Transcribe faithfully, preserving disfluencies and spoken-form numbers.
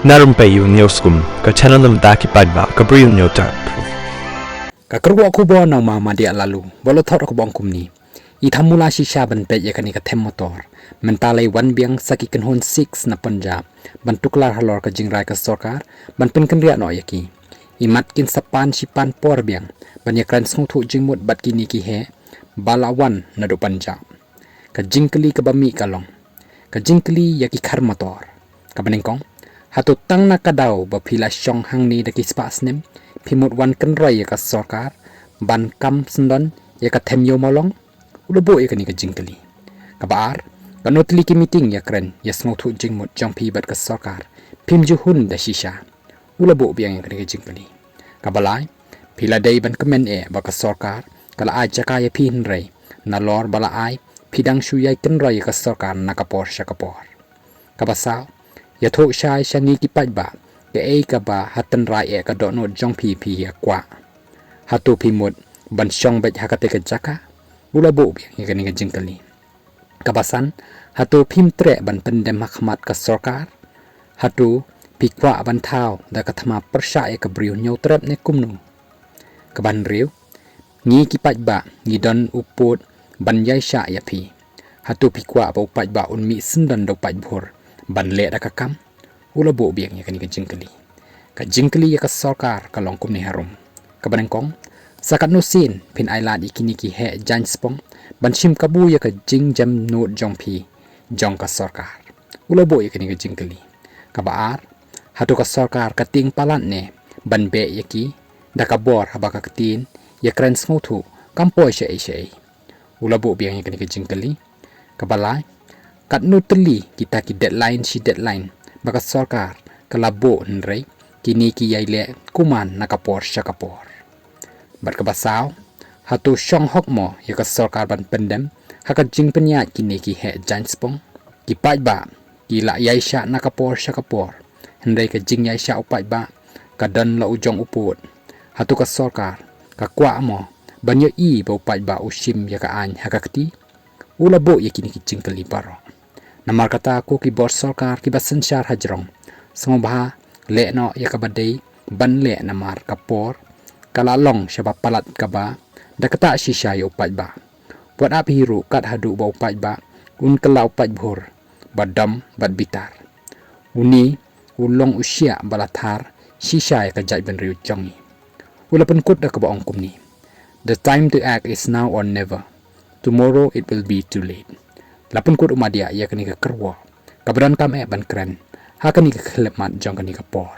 Na rympei u Hynñiewskum, ka channel na bynta ki paidbah ka Bri u Hynñiewtrep. Ka kyrwoh khubor na u Madiah Laloo, ba la thoh da kaba ong kumne. I Thymmula shisha ban peit ïa kane ka them motor. Mynta la wan biang sa ki kynhun Sikhs na Punjab ban tuklar halor ka jingrai ka sorkar ban pynkynriah noh ïa ki. I mat kin sa pan shi pan por biang ban ïakren sngewthuh jingmut bad kine ki heh ba la wan naduh Punjab. Ka jingkylli kaba mih ka long, ka jingkylli ïa ki khar motor. Kaba nyngkong, hato tang na ka daw ba phi la shong hangne da ki spah snem, phi mut wan kynroi ïa ka sorkar ban kam syndon ïa ka them ïew mawlong? U la buh ïa kane ka jingkylli. Kaba ar, katno tylli ki meeting ïakren ïa sngewthuh jingmut jong phi bad ka sorkar phim ju hun da shisha? U la buh biang ïa kane ka jingkylli. Kaba lai, phi la dei ban kmen eh ba ka sorkar ka la ai jaka ïa phi, hynrei nalor ba la ai, phi dang shu ïai kynroi ïa ka sorkar na ka por sha ka por. Kaba saw, ïathuh shai sha ngi ki paidbah, kaei kaba ha tynrai eh ka dohnud jong phi phi ïa kwah? Hato phi mut ban shong beit ha katei ka jaka? U la buh biang ïa kane ka jingkylli. Kaba san, hato phim treh ban pyndem ha khmat ka sorkar? Hato phi kwah ban thaw da ka thma pyrshah ïa ka Bri u Hynñiewtrep ne kumno? Kaba hynriew, ngi ki paidbah ngi don u pud ban ïaishah ïa phi. Hato phi kwah ba u paidbah un mih syndon da u paidbhur ban leh da ka kam? U la buh biang ïa kane ka jingkylli. Ka jingkylli ïa ka sorkar ka long kumne harum. Kaba nyngkong, sa katno sien phin ailad ïa kine ki heh jaiñ spong ban shim kabu ïa ka jingjemnud jong phi jong ka sorkar? U la buh ïa kane ka jingkylli. Kaba ar, hato ka sorkar ka tieng palat ne ban beh ïa ki da ka bor haba ka ktien ïakren sngewthuh kam poi shaei shaei? U la buh biang ïa kane ka jingkylli. Kaba lai, katno tylli kita ki deadline shi deadline ba ka sorkar ka la buh, hynrei kine ki ïai leh kumne na ka por sha ka por? Bad kaba saw, hato shong hok mo ïa ka sorkar ban pyndem ha ka jingpynïaid kine ki heh jaiñ spong? Ki paidbah ki la ïaishah na ka por sha ka por, hynrei ka jingïaishah u paidbah ka don la u jong u pud. Hato ka sorkar ka kwah mo ban ïohi ba u paidbah u shim ïa ka aiñ ha ka kti? U la buh ïa kine ki jingkylli baroh. Namar kata, ko ki bor sorkar kiba synshar hajrong, sngewbha leh noh ïa kaba dei ban leh, namar ka por ka la long shaba palat kaba da kata shisha ïa u paidbah. Wat ap hi ruh kat haduh ba u paidbah un kylla u paidbhur ba dom bad bitar. Une u long u shiah ba la thar shisha ïa ka jaitbynriew jong ngi. U la pynkut da kaba ong kumne: "The time to act is now or never. Tomorrow it will be too late." La pynkut u Madiah ïa kane ka kyrwoh kaba donkam eh ban kren ha kane ka khyllipmat jong kane ka por.